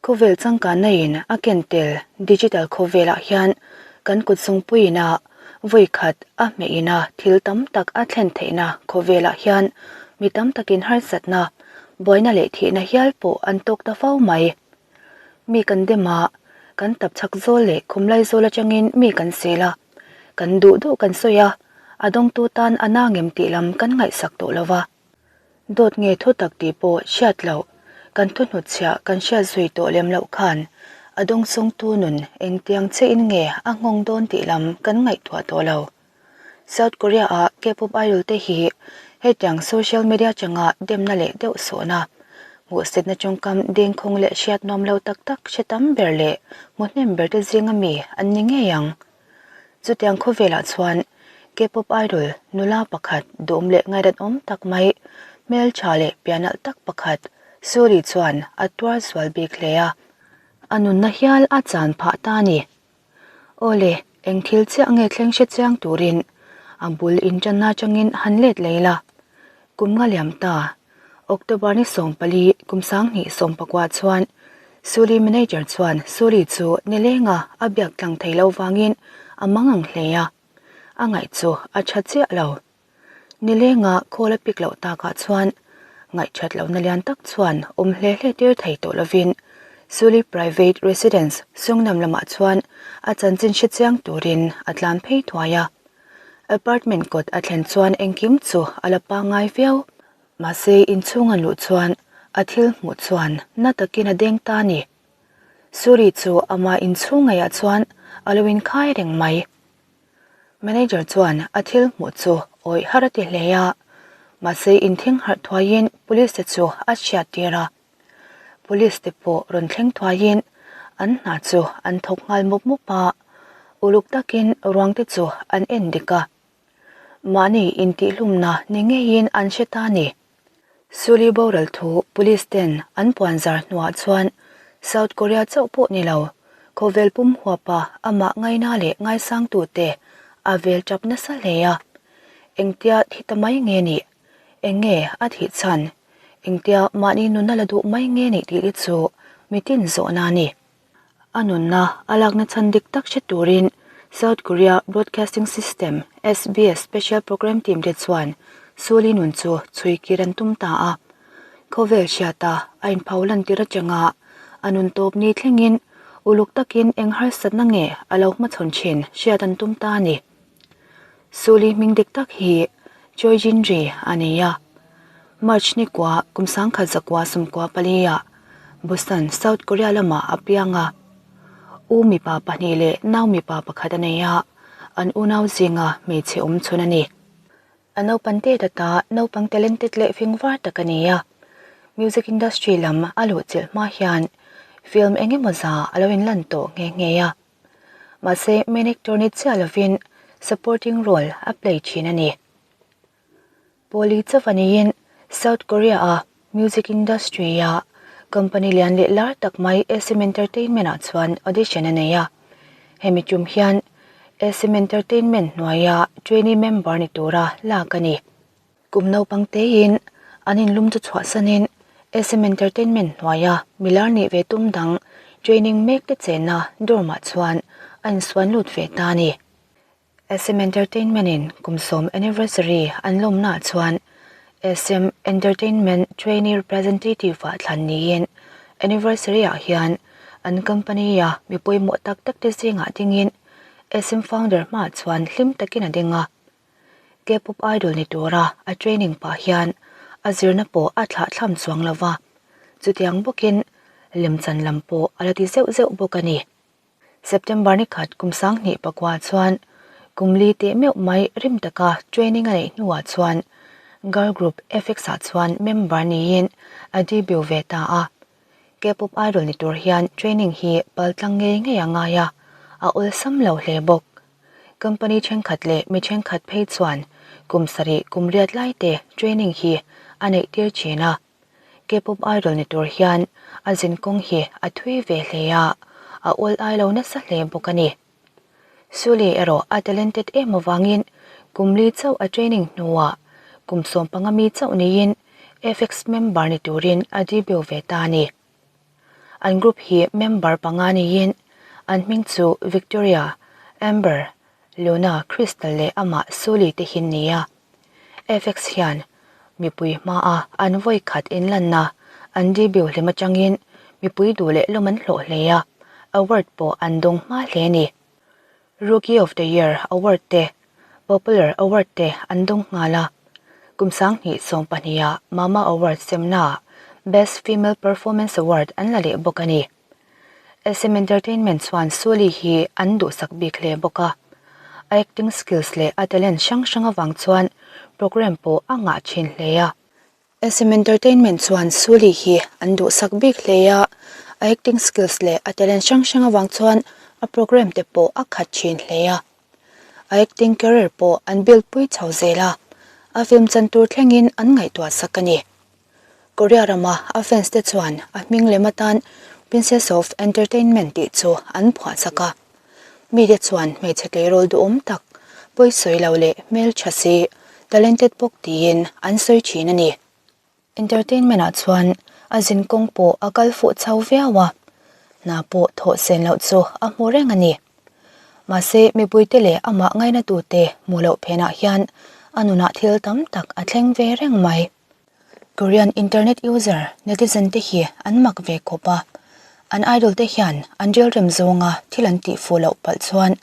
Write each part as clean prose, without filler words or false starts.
Khawvel changkanna in a ken tel digital khawvelah hian kan kut zungpuiin a vawi khat a hmeh in a thil tam tak a thlen theihna khawvelah hian mi tam takin harsatna, buaina leh thihna hial pawh an tawk ta fo mai. Mi kan dem a, kan tap chhak zawl leh khumlai zawl atangin mi kan sel a, kan duh duh kan sawi a, a dawngtu tan a na ngem tih lam kan ngaihsak tawh lo va. Dawt nge thu tak tih pawh hriat loh, kan thu hnutchhiah kan hriat zui tawh lem loh khan a dawngsawngtu nun engtiang chiahin nge a nghawng dawn tih lam kan ngaihtuah tawh lo. South Korea ah K-pop idol te hi hetiang social media changa demna leh deuh sawhna, hmuhsitna tawngkam dengkhawng leh hriat nuam lo tak tak hre tam ber leh hmuhnem ber te zinga mi an ni ngei ang. Chutiang khawvelah chuan K-pop idol nula pakhat duhawm leh ngaidatawm tak mai, hmeltha leh pianalh tak pakhat Suri chuan a tuar zual bik hle a, a nunna hial a chan phah ta a ni. Awle, eng thil chiah nge thleng hre chiang turin a bul inṭanna atangin han let lei la. Kum nga liam ta, October ni 14 kum 2019 chuan Suri manager chuan Suri chu nilenga a biak tlang thei lo vangin a mang ang hle a, a ngaih chu a tha chiah lo. Nilenga call a pick loh takah chuan ngaihthat lohna lian tak chuan awm hle hle tir thei tawh lovin Suri private residence Sungnam lamah chuan a chanchin hre chiang turin a tlan phei thuai a. Apartment kawt a thlen chuan engkim chu a la pangngai viau. Mahse inchhung an luh chuan a thil hmuh chuan na takin a deng ta a ni. Suri chu amah inchhung ngeiah chuan a lo inkhai reng mai. Manager chuan a thil hmuh chu awih har a ti hle a, mahse inthing harh thuaiin police te chu a chhiat tir a. Police te pawh rawn thleng thuaiin an hna chu an thawk nghal mup mup a, uluk takin ruang te chu an en dik a. Mahni intihhlumna ni ngeiin an hre ta a ni. Suli boral thu police ten an puan zar hnuah chuan South Korea chauh pawh ni lo, khawvel pum huapa amah ngaina leh ngaisangtute a vel tap nasa hle a. Engtia thi ta mai nge nih? Eng nge a thih chhan? Engtia mahni nunna la duh mai nge nih tih te chu mitin zawhna a ni. A nunna a lakna chhan dik tak hre turin South Korea Broadcasting System, SBS, Special Program Team te chuan Suli nun chu chhui kir an tum ta a. Khawvel hriata a inpho lantir atanga a nun tawp ni thlengin uluk takin eng harsatna nge a lo hmachhawn thin hriat an tum ta a ni. Suli hming dik tak hi Choi Jin-ri a ni a. March ni kua kum 1994 ah Busan, South Korea lamah a piang a. U mipa pahnih leh nau mipa pakhat a nei a, an unau zinga hmeichhe awm chhun a ni. A naupan te data naupang talented leh fing var tak a ni a. Music industry lam a luhchilh hma hian film eng emaw za a lo inlan tawh nghe nghe a. Mahse, main actor ni chiah lovin supporting role a play thin a ni. Pawli chauh a niin South Korea-a music industry-a company lian leh lar tak mai SM Entertainment-ah chuan audition a nei a. Hemi tum hian SM Entertainment hnuaia trainee member ni tura lak a ni. Kum naupang tein an inlum chu chhuahsanin SM Entertainment hnuaia milar nih ve tum dang training mek te chenna dorm-ah chuan a insuan lut ve ta a ni. SM Entertainment in kum sawm anniversary an lawmnaah chuan SM Entertainment Trainee Representative ah thlan niin anniversary ah hian an company a mi pawimawh tak tak te zingah dingin SM founder hmaah chuan hlim takin a ding a. K-pop idol ni tura a training pah hian a zirna pawh a thlah thlam chuang lo va, chutiang bawkin lemchan lam pawh a la ti zeuh zeuh bawk a ni. September ni khat kum 2009 chuan kum li teh meuh mai rim taka training a neih hnuah chuan girl group FX ah chuan member niin a debut ve ta a. K-pop idol ni tur hian training hi paltlang ngei ngei a ngai a, a awlsam lo hle bawk. Company thenkhat leh mi thenkhat phei chuan kum sarih kum riat lai te training hi a neih tir thin a. K-pop idol ni tur hian a zinkawng hi a thui ve hle a, a awl ai lo nasa hle bawk a ni. Suli erawh a talented em avangin kum li chauh a training hnuah kum 15 mi chauh niin FX member ni turin a debut ve ta a ni. An group hi member panga niin an hming chu Victoria, Amber, Luna, Crystal leh amah Sully te hi nia. FX hian mipui hmaa an vawi khat inlanna an debut hlim atangin mipui duh leh lawm an hlawh hle a, award pawh an dawng hma hle a ni. Rookie of the Year award te, Popular award te an dawng nghal a. Kum 20 pahniha Mama Award semnaah Best Female Performance Award an la leh bawk a ni. SM Entertainment chuan Sully hi an duhsak bik hle bawk a. A acting skills leh a talent hrang hrang avang chuan programme pawh a ngah thin hle a. SM Entertainment chuan Sully hi an duhsak bik hle a, a acting skills leh a talent hrang hrang avang chuan a programme te pawh a khat thin hle a. A acting career pawh an build pui chho zel a, a film chan tur thlengin an ngaihtuah sak a ni. Korea rama a fans te chuan a hming lem atan Princess of Entertainment tih chu an phuah chak a. Mite chuan hmeichhe tleirawl duhawm tak, pawisawi lo leh hmeltha si, talented bawk tiin an sawi thin a ni. Entertainment ah chuan a zin kawng pawh a kal fuh chho viau a, hna pawh thawh sen loh chu a hmu reng a ni. Mahse mipuite leh amah ngainatute hmuh loh phenah hian a nunah thil tam tak a thleng ve reng mai. Korean internet user netizen te hi an mak ve khawp a, an idol te hian an rilrem zawnga thil an tih fuh loh palh chuan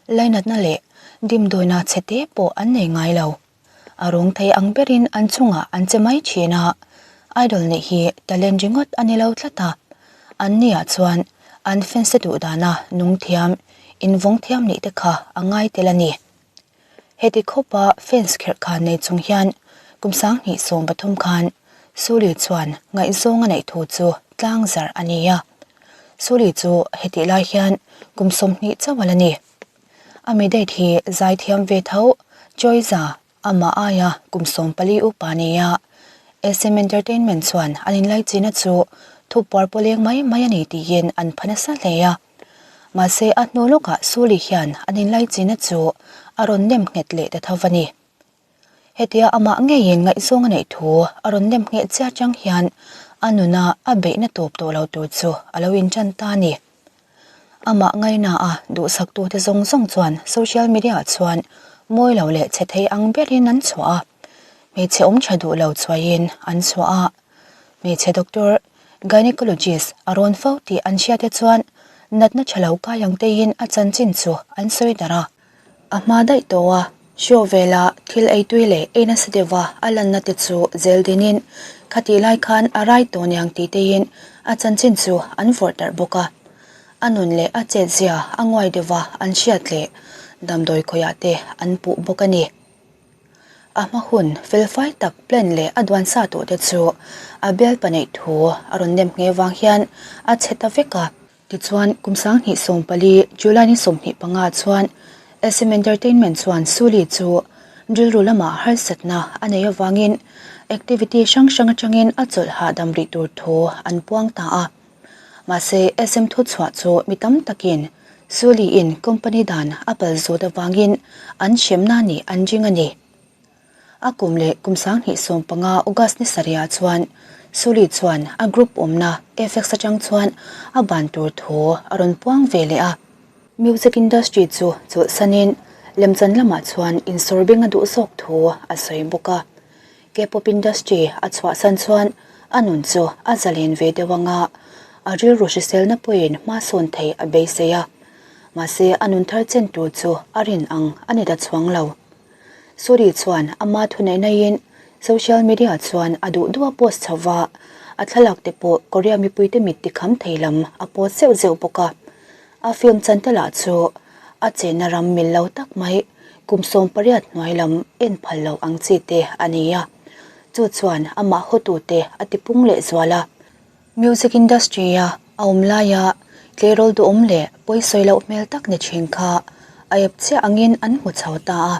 lainatna leh dimdawina chhe te pawh an nei ngai lo. A rawng thei ang berin an chungah an che mai thin a, idol nih hi talent ringawt a ni lo tlat a, an niah chuan an fans te duh dana nung thiam, invawng thiam nih te kha a ngai tel a ni. Heti khawpa fans kherh khan nei chung hian kum 2013 khan Sully chuan ngaihzawng a neih thu chu tlang zarh a ni a. Sully chu hetih lai hian kum 20 chauh a la ni. A mi date hi zaithiam ve tho Choi Za amah aia kum 14 upa a ni a. SM Entertainment chuan an inlaichina chu thupuar pawleng mai mai a ni tiin an pha nasa hle a. Mahse a hnu lawkah Sully hian an inlaichina chu a rawn nem nghet leh ta tho a ni. Hetia amah ngeiin ngaihzawng a neih thu a rawn nem ngheh chiah chang hian a nuna a beihna tawp tawh lo tur chu a lo inṭan ta a ni. Amah ngaina a duhsaktute zawng zawng chuan social media-ah chuan mawi lo leh chhe thei ang berin an chhuah a, hmeichhe awm ṭha duh lo chuaiin an chhuah a. Hmeichhe doctor, gynecologist, a rawn fo tih an hriate chuan natna tha lo kai ang teiin a chanchin chu an sawi darh a. A hma daih tawh a, show vela thil ei tui leh ei nasa deuha a lanna te chu zel dinin khatih lai khan a rai tawh niang tih teiin a chanchin chu an vawrh darh bawk a. A nun leh a chetzia a nguai deuha an hriat leh damdawi khawiah te an puh bawk a ni. A hma hun felfai tak plan leh a duan sa tawh te chu a bialpa neih thu a rawn nem nghe vang hian a chhe ta vek a. Tichuan, kum 2014 July ni 25 chuan SM Entertainment chuan Sully chu rilru lamah harsatna a nei avangin activity hrang hrang atangin a chawlh hahdam rih tur thu an puang ta a. Mahse, SM thuchhuah chu mi tam takin Sully-in company dan a pal zut avangin an hremna nih an ring a ni. A kum leh kum 2015 August ni sarihah chuan Sully chuan a group awmna FX atang chuan a ban tur thu a rawn puang ve leh a. Music industry chu chawlhsanin lemchan lamah chuan insawrbing a duh zawk thu a sawi bawk a. K-pop industry a chhuahsan chuan a nun chu a zalen ve deuh ang a, a rilru hriselna pawhin hma sawn thei a beisei a. Mahse a nun thar chen tur chu a rin ang a ni ta chuang lo. Suri chuan ama thuneihnain social media chuan a duh duh a post chho va, a thlalak te pawh Korea mipuite mit tikham thei lam a post zeuh zeuh bawk a. A film chan te lah chu a chenna ram mil lo tak mai kum 18 hnuai lam en phal lo ang chi te a ni a. Chu chuan amah hawtute a tipung leh zual a. Music industry a a awm laia tleirawl duhawm leh pawisawi loh hmel tak ni thin kha a ep chiah angin an hmu chho ta a.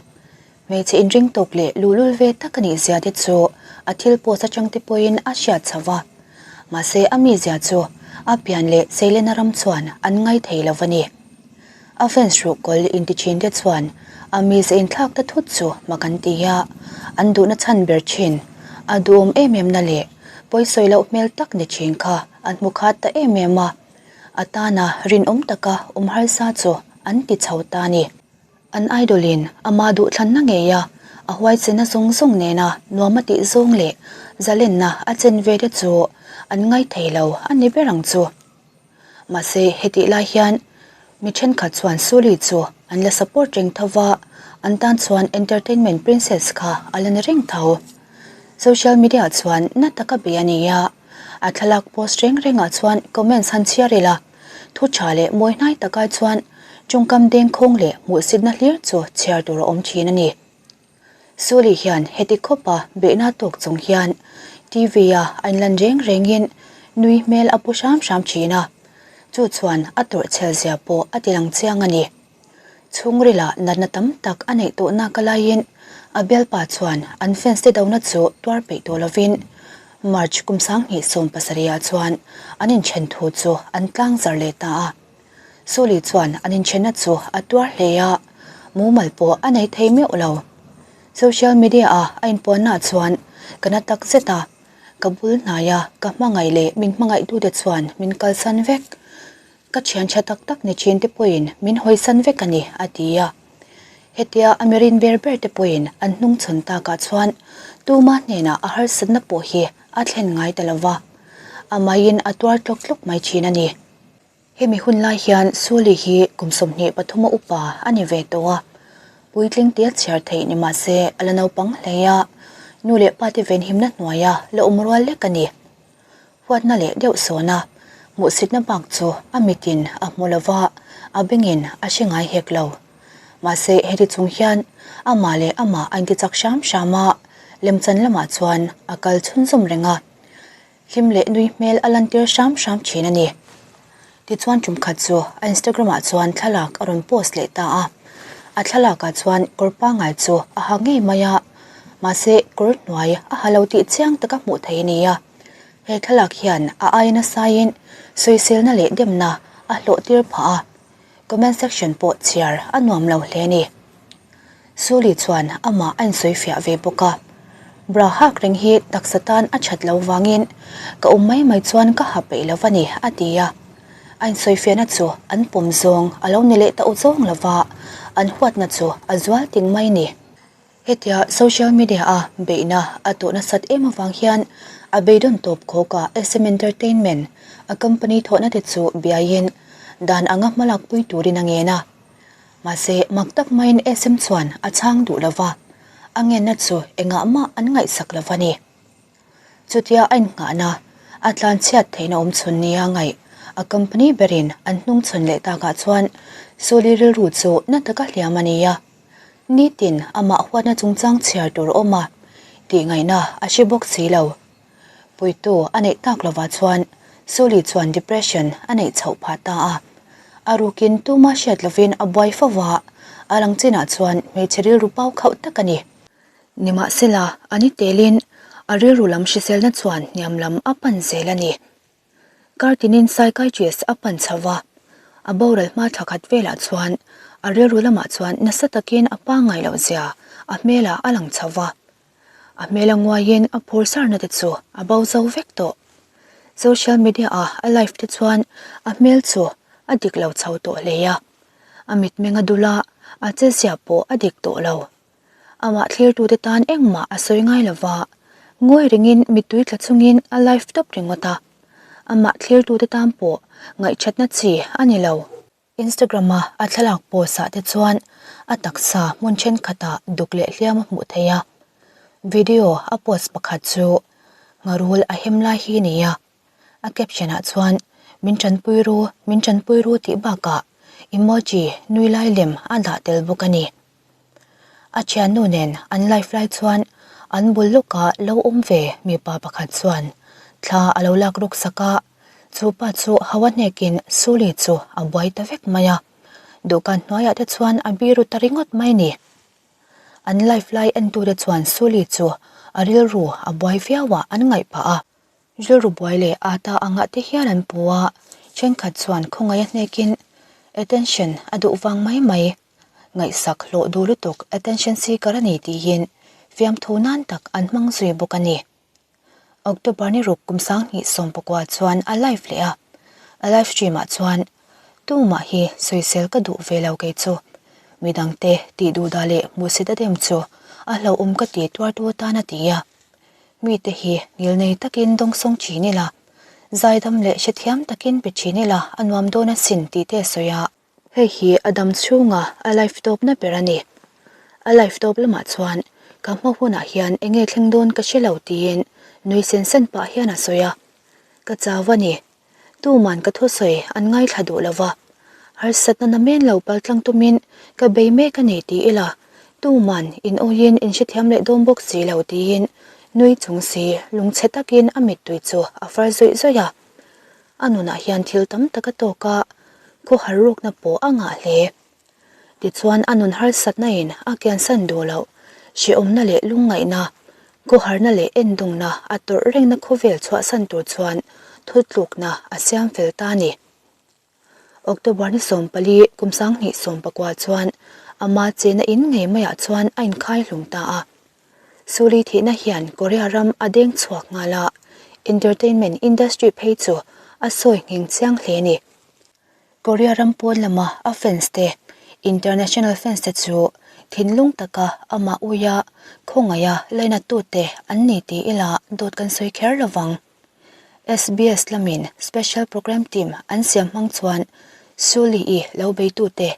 Hmeichhe inring tawk leh luhlul ve tak a nih zia te chu a thil post atang te pawhin a hriat chho va. Mahse a mizia chu a pian leh seilena ram chuan an ngai thei lo a ni. A fans ruhkawl inti thin te chuan a mize inthlak ta thut chu mak an ti a, an duhna chhan ber thin, a duhawm em em na leh pawisawi loh hmel tak ni thin kha an hmu khat ta em em a, a tana rinawm taka awm harsa chu an ti chho ta a ni. An idol in ama duhthlanna ngei a, a huaichenna zawng zawng nena nuam a tih zawng leh zalenna a chen ve te chu an ngaithei lo a ni ber ang chu. Mahse hetih lai hian mi thenkhat chuan Suli chu an la support reng tho va, an tan chuan entertainment princess kha a la ni reng tho. Social media ah chuan na taka bei a ni a, a thlalak post reng rengah chuan comments han chhiar ila, thu tha leh mawi hnai takah chuan tawngkam dengkhawng leh hmuhsitna hlir chu chhiar tur a awm thin a ni. Suli hian heti khawpa beihna tawk chung hian TV a a inlan reng rengin nui hmel a pu hram hram thin a, chu chuan a tawrh chhel zia pawh a ti lang chiang a ni. Chhungrila natna tam tak a neih tawh nak alaiin a bialpa chuan an fans te dona chu tuar peih tawh lovin March kum 2017 ah chuan an inthen thu chu an tlangzar leh ta a. Suli chuan an inthenna chu a tuar hle a, mumal pawh a nei thei meuh lo. Social media-a a inpuannaah chuan ka na tak zet a, ka bul hnaia ka hmangaih leh min hmangaihtute chuan min kalsan vek. Ka thian tha tak tak ni thin te pawhin min hawisan vek a ni, a ti a. Hetia a mirin ber ber te pawhin an hnungchhawn takah chuan tuma hnenah a harsatna pawh hi a thlen ngai ta lo va, amaiin a tuar tlawk tlawk mai thin a ni. Hemi hun lai hian Suli hi kum 23 a upa a ni ve tawh a, puitling tia chhiar theih ni mah se a la naupang hle a, nu leh pa te venhimna hnuaia la awm rual lek a ni. Huatna leh deuh sawn a, hmuhsitna bak chu a mitin a hmu lo va, a bengin a hre ngai hek lo. Mahse heti chung hian amah leh amah a intichak hram hram a, lemchan lamah chuan a kal chhunzawm reng a. Hlim leh nui hmel a lantir hram hram thin a ni. Tichuan tum khat chu a Instagram ah chuan thlalak a rawn post leh ta a. A thlalak ah chuan kawr pangngai chu a ha ngei mai a, mahse kawr hnuai a ha lo tih chiang taka hmuh theih a ni a. He thlalak hian a aia nasaiin sawiselna leh demna a hlawh tir phah a, comment section pawh chhiar a nuam lo hle a ni. Suli chuan amah a insawi fiah ve bawk a, Bra hak reng hi taksa tan a that lo vangin ka awm mai mai chuan ka ha peih lo va ni, a ti a. A insawi fiahna chu an pawm zawng a lo ni leh ta u zawng lo va, an huatna chu a zual ting mai ni. Hetia social media a beihna a tawh nasat em avang hian a beidawn tawp khawk a SM Entertainment, a company thawhna te chu biaiin dan anga hmalakpui turin a ngen a. Mahse, mak tak maiin SM chuan a chhang duh lo va, a ngenna chu engah mah an ngaihsak lo va ni. Chutia a innghahna, a tlanchhiat theihna awm chhun nia ngaih a company berin an hnungchhawn leh takah chuan Suli rilru chu na taka hliam a ni a. Nitin amah huatna chungchang chhiar tur a awm a, tihngaihna a hre bawk si lo. Puitu a neih tak lovah chuan Suli chuan depression a neih chhoh phah ta a. A rukin tuma hriat lovin a buai fo va, a lang chinah chuan hmeichhe rilru pau khauh tak a ni. Nimahsela, a ni telin a rilru lam hriselna chuan hniam lam a pan zel a ni. Kar tinin psychiatrist a pan chho va, a boral hma thla khat velah chuan a rilru lamah chuan nasa takin a pangngai loh zia a hmelah a lang chho va. A hmel a nguaiin a phur sarna te chu a bo zo vek tawh. Social media a a live te chuan a hmel chu a dik lo chho tawh hle a. A mitmeng a dul a, a chezia pawh a dik tawh lo. Amah thlirtute tan engmah a sawi ngai lo va, ngawi ringin mittui tla chungin a live tawp ringawt a. Amah thlirtute tan pawh ngaihthatna chi a ni lo. Instagram-a a thlalak post-ah te chuan a taksa hmun thenkhatah duk leh hliam a hmuh theih a. Video a post pakhat chu Ngharul a hem lai hi ni a. A caption-ah chuan Min tanpui ru, min tanpui ru tih bakah emoji nui lai lem a dah tel bawk a ni. A thiannu nen an live lai chuan an bul lawkah lo awm ve mipa pakhat chuan thla a lo lak ruk sak a. Chu pa chu hau a hnekin Suli chu a buai ta vek mai a, dawhkan hnuaiah te chuan a biru ta ringawt mai ni. An live lai entute chuan Suli chu a rilru a buai viau a an ngaih phah a, rilru buai leh ata angah te hian an pu a, thenkhat chuan khawngaih a hnekin attention a duh vang mai mai, ngaihsak hlawh duh lutuk attention seeker a ni tiin fiamthu nan tak an hmang zui bawk a ni. October ni ruk kum 2019 chuan a live leh a, a live stream ah chuan tumah hi sawisel ka duh ve lo kei chu. Midangte tih duhdah leh hmuhsit a dem chu a hlauhawm ka ti tuartu atan a ti a. Mite hi ngilnei takin dawngsawng thin ila, zaidam leh hrethiam takin pe thin ila a nuam dawn asin tih te a sawi a. Hei hi a dam chhunga a life tawpna ber a ni. A life tawp lamah chuan ka hma hunah hian eng nge thleng dawn ka hre lo tiin nui sen sen pah hian a sawi a. Ka chau a ni. Tuman ka thusawi an ngaithla duh lo va. Harsatna na men lo pal tlang tumin ka bei mek a ni ti ila tuman in awiin in hrethiam leh dawn bawk si lo tiin nui chung si lungchhe takin a mittui chu a far zawih zawih a. A nunah hian thil tam tak a tawk a, khawhar rukna pawh a ngah hle. Tichuan a nun harsatna in a kiansan duh loh, hrehawmna leh lungngaihna, khawharna leh endawngna a tawrh rengna khawvel chhuahsan tur chuan thutlukna a siam fel ta a ni. October ni 14 kum 2019 chuan ama chena in ngei maiah chuan a inkhai hlum ta a. Suli thihna hian Korea ram a deng chhuak nghal a, entertainment industry phei chu a sawi nghing chiang hle a ni. Korea ram pawn lama a fans te, international fans te chu thinlung taka amah uia khawngaiha lainatute an ni ti ila dawt kan sawi kher lovang. SBS lamin Special Programme Team an siam hmang chuan Suli-i lo beitute,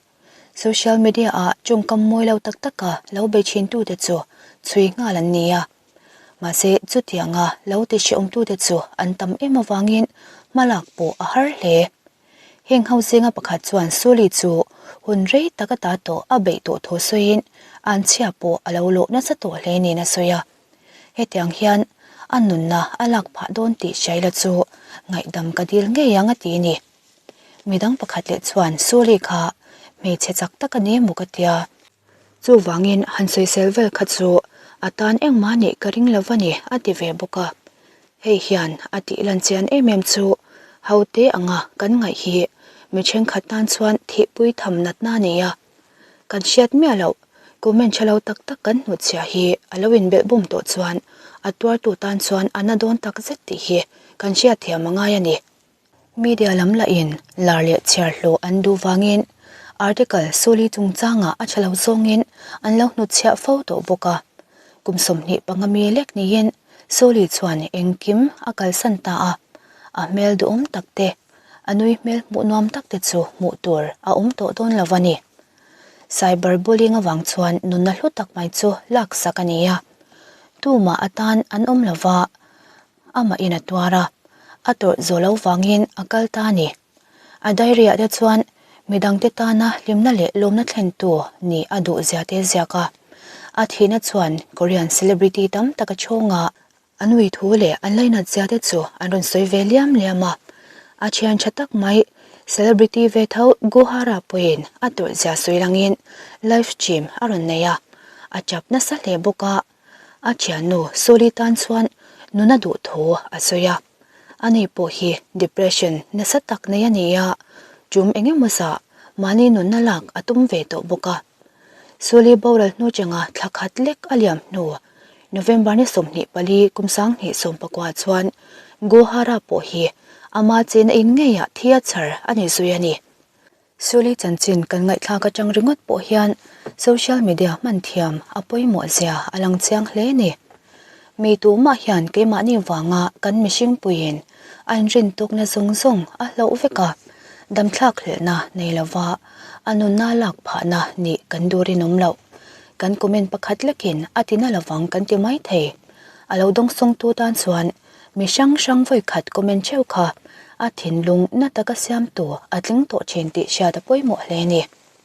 social media-a tawngkam mawi lo tak taka lo bei thintute chu chhui nghal an ni a. Mahse, chutianga lo ti hrehawmtute chu an tam em avangin hmalak pawh a har hle. Heng ho zinga pakhat chuan Suli chu hun rei tak ata tawh a beih tawh thu sawiin an chhia pawh a lo lawh nasa tawh hle niin a sawi a. Hetiang hian a nunna a lak phah dawn tih Shaila chu ngaihdam ka dil ngei ang a ti a ni. Midang pakhat leh chuan Suli kha hmeichhe chak tak a ni emaw ka tia. Chuvangin han sawisel vel kha chu a tan engmah nih ka ring lo va ni a ti ve bawk a. Hei hian a tih lan chian em em chu hote anga kan ngaih hi mi thenkhat tan chuan thihpui tham natna a ni a. Kan hriat miah loh, comment tha lo tak tak kan hnutchhiah hi a lo inbelh bum tawh chuan a tuartu tan chuan a na dawn tak zet tih hi kan hriatthiam a ngai a ni. Media lam lahin lar leh chhiar hlawh an duh vangin article Suli chungchangah a tha lo zawngin an lo hnutchhiah fo tawh bawk a. Kum 25 mi lek niin Suli chuan engkim a kalsan ta a, a hmel duhawm tak te, A nui hmel hmuh nuam tak te chu hmuh tur a awm tawh dawn lo a ni. Cyber bullying avang chuan nunna hlu tak mai chu laksak a ni a. Tumah atan an awm lo va, amahin a tuar a, a tawrh zawh lo vangin a kal ta a ni. A diary ah te chuan midangte tana hlimna leh lawmna thlentu nih a duh zia te ziak a. A thihna chuan Korean celebrity tam tak a chhawng a, An ui thu leh an lainat zia te chu an rawn sawi ve liam liam a, a thian tha tak mai celebrity ve tho Guhara pawhin a tawrh zia sawi langin live stream a rawn nei a, a chap nasa hle bawk a, a thiannu Soli tan chuan nuna duh thu a sawi a, ani pawh hi depression nasa tak nei a ni a, tum eng emaw zah mahni nunna lak a tum ve tawh bawk a. Suli boral hnu changa thla khat lek a liam hnu November ni 24 kum 2019 chuan Gohara pawh hi ama chena in ngeiah thi a chhar a ni zui a ni. Suli chanchin kan ngaihthlak atang ringawt pawh hian social media hman thiam a pawimawh zia a lang chiang hle a ni. Mi tumah hian keimahni vanga kan mihring puiin a inrintukna zawng zawng a hloh vek a, damthlak hlelhna nei lova a nunna lak phahna nih kan duh rinawm loh. Kan comment pakhat lekin a tina lovang kan ti mai thei. A lo dawngsawngtu tan chuan mi hrang hrang vawi khat comment theuh kha a thinlung na taka siamtu a tling tawh thin tih hriat a pawimawh hle a ni.